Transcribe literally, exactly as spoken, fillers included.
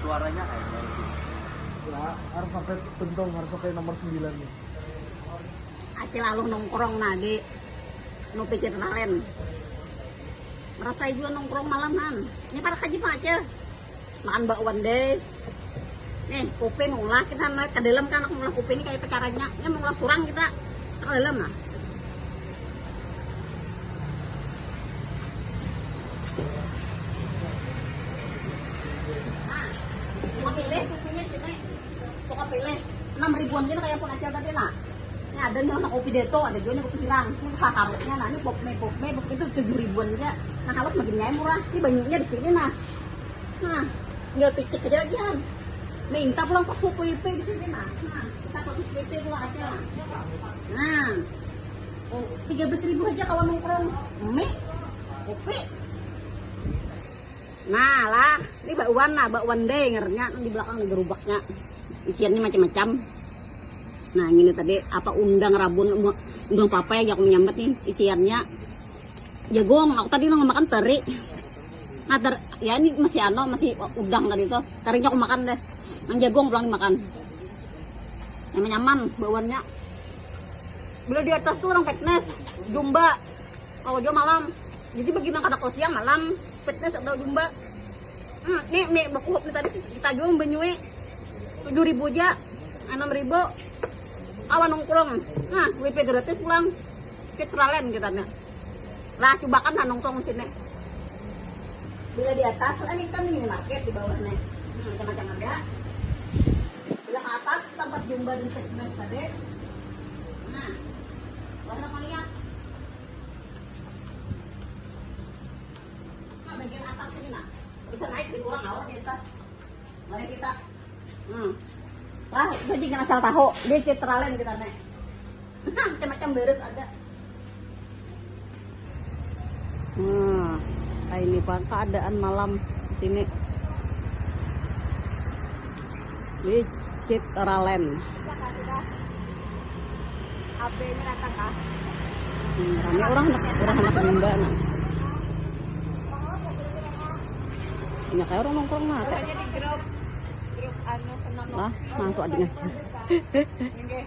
Suaranya kayak gitu. Ya, harus sampai pentung, harus sampai nomor sembilan nih. Acil aluh nongkrong nah di Nupi Citralen. Merasa jua nongkrong malaman. Ini para kaji pang Acil. Makan bakwan deh. Nih, kopi maulah kita naik ke dalam kan, aku maulah kopi ini kayak apa caranya. Ini maulah surang kita. Ke dalam nah. Nah, suka pilih kopinya sini. Suka pilih enam ribuan gini kayak pun Acil tadi nah. Ini ada nih anak kopi deto, ada juga nih kopi sirang. Ini haharuknya nah, ini pop mie, pop mie, pop itu tujuh ribuan aja. Nah, halus makin nyai murah. Ini banyunya di sini nah. Nah, tinggal picik aja lagi han. Minta pulang pas suku I P di sini nah. Nah, kita pas suku I P pulang Acil nah. Nah, oh, tiga belas ribu aja kalau nongkrong. Mie, kopi. Nah lah, ini bakwan nah, bakwan deh ngernya di belakang ada gerubaknya. Isiannya macam-macam. Nah, ini tadi apa, undang rabun, undang papai aja aku menyambat nih isiannya. Jagung, aku tadi nang makan teri. Nah, ter, ya ini masih ano, masih udang tadi tuh. Terinya aku makan deh. Yang jagung pulang dimakan. Nyaman-nyaman bakwannya. Bila di atas tuh orang fitness, jumba. Kalau jua malam. Jadi bagi nang kada kalau siang malam fitness atau jumba. Hmm, nih mie bakuhup nih tadi kita jual banyui tujuh ribu aja, enam ribu. Awan nongkrong. Nah, W P gratis pulang. Citralen kita nih. Lah, cobakan lah nongkrong sini. Bila di atas, kan ini kan minimarket di bawah nih. Hmm, macam-macam ada. Bila ke atas, tempat jumba dan fitness tadi. Nah, warna apa lihat? Nah, bagian atas ini nah. Bisa naik di kurang awal di atas. Mari kita. Hmm. Lah, itu juga asal tahu. Dia citralen kita nih. Macam-macam beres ada. Nah, ini pak keadaan malam sini. Di Citralen. H P-nya datang kah? Hmm, rame orang nak, orang nak nimba nah. Nya kayak orang nongkrong nah. Hanya di grup, grup anu senam. Lah, masuk adiknya. Nggih.